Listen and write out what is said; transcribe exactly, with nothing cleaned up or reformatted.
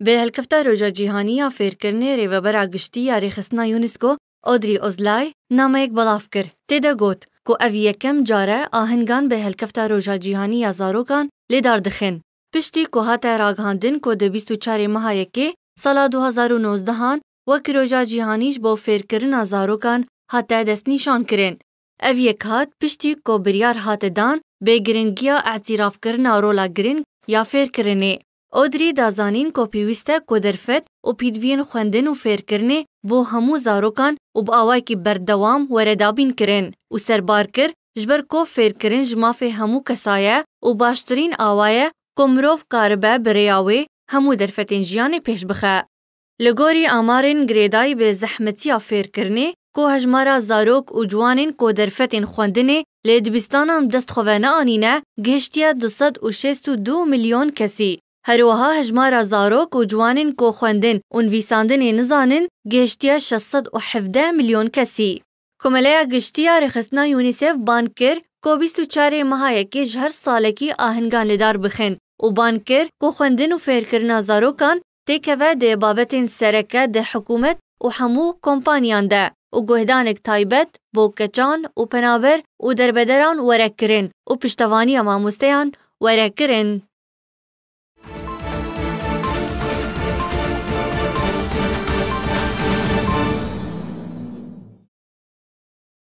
Bi helkefta Roja Cîhanî ya Fêrkirinê, Rêvebera Giştî ya Rêxistina UNESCO, Audrey Azoulay, nameyek belav kir. Tê de got ku ev yekem car e ahingan bi helkefta Roja Cîhanî ya Zarokan li dar dixin. Piştî ku hate ragihandin ku di bîst û çarê meha yekê sala du hazar û nozdehan wek Roja Cîhanî ji bo Fêrkirina Zarokan hate destnîşankirin. Ev yek hat piştî ku biryar hate dan bi giringiya îtîrafkirina rola giring ya fêrkirinê. Audrey da zanîn ku pêwîst e ku derfet û pêdiviyên xwendin û fêrkirinê bo hemû zarokan û bi awayekî berdewam were dabînkirin û serbar kir, ji ber ku fêrkirin ji mafê hemû kesa ye û baştirîn awa ye ku mirov karibe bi rêya wê hemû derfetên jiyanê pêş bixe. Li gorî amarên girêdayî bi zehmetiya fêrkirinê, ku hejmara zarok û ciwanên ku derfetên xwendinê li dibistanan bi dest xwe ve neanîne, gihiştiye du sed û şêst û du milyon kesî. Her wiha hejmara zarok û ciwanên ku xwendin û nivîsandinê nizanin gihiştiye şeş sed û hevdeh milyon kesî. Komeleya Giştî ya Rêxistina UNICEF ban kir ku bîst û çarê meha yekê ji her salekî ahingan li dar bixin û ban kir ku xwendin û fêrkirina zarokan têkeve di babetên sereke di hikûmet û hemû kompaniyan de û guhdanek taybet bo keçan û penaber û derbederan were kirin û piştevaniya mamosteyan were kirin.